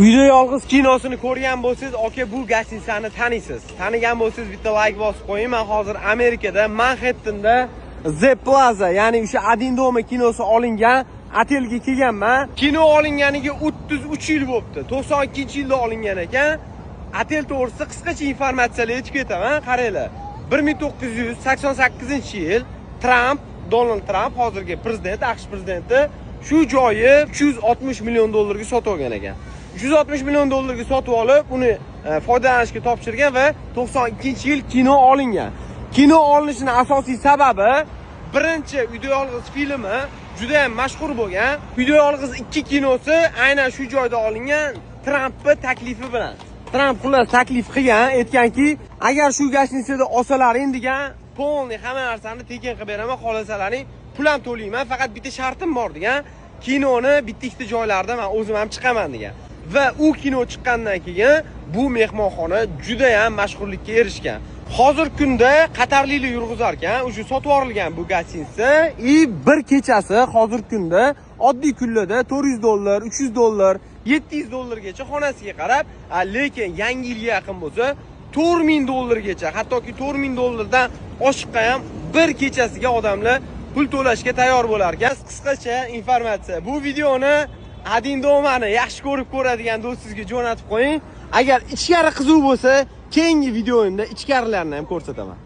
Uyda yolg'iz kinosini ko'rgan bo'lsangiz, aka, bu гостиница ni taniysiz. Tanigan bo'lsangiz, bitta layk bosib qo'ying. Men hozir Amerikada, Manhattanda The Plaza, ya'ni o'sha "Один дома" kinosi olingan otelga kelganman. Kino olinganiga 33 yil bo'libdi. 92-yilda olingan ekan. Otel to'g'risida qisqacha informatsiyalar aytib ketaman. Qaranglar. 1988-yil Tramp, Donald Tramp, hozirgi prezident, AQSh prezidenti shu joyi 360 million dollarga sotib olgan ekan. 360 million dollarga sotib olib, uni foydalanishga topshirgan va 92-yil kino olingan. Kino olinishini asosiy sababi birinchi "Uyda yolg'iz" filmi juda ham mashhur bo'lgan. "Uyda yolg'iz 2" kinosi aynan shu joyda olingan Trampni taklifi bilan. Tramp xullas taklif qilgan, aytganki, agar shu гостиница da olsalaring degan, полный hamma narsani tekin qilib beraman, xohlasalaring pul ham to'layman, faqat bitta shartim bor degan. Kinoni bitta ikkita joylarida men o'zim ham chiqaman degan. Va u kino chiqqandan keyin bu mehmonxona juda ham mashhurlikka erishgan. Hozirgi kunda qatarliklar yurg'izar ekan, уже sotib yuborilgan bu гостиница и bir kechasi hozirgi kunda oddiy kunlarda 400 dollar, 300 dollar, 700 dollargacha xonasiga qarab, lekin Yangi yilga yaqin bo'lsa 4000 dollargacha, hattoki 4000 dollardan oshiqqa ham bir kechasiga odamlar pul to'lashga tayyor bo'lar ekan. Qisqacha informatsiya. Bu videoni "Один дома" ni yaxshi ko'rib ko'radigan do'stingizga jo'natib qo'ying. Agar ichkari qiziq bo'lsa, keyingi videoimda ichkarilarni ham ko'rsataman.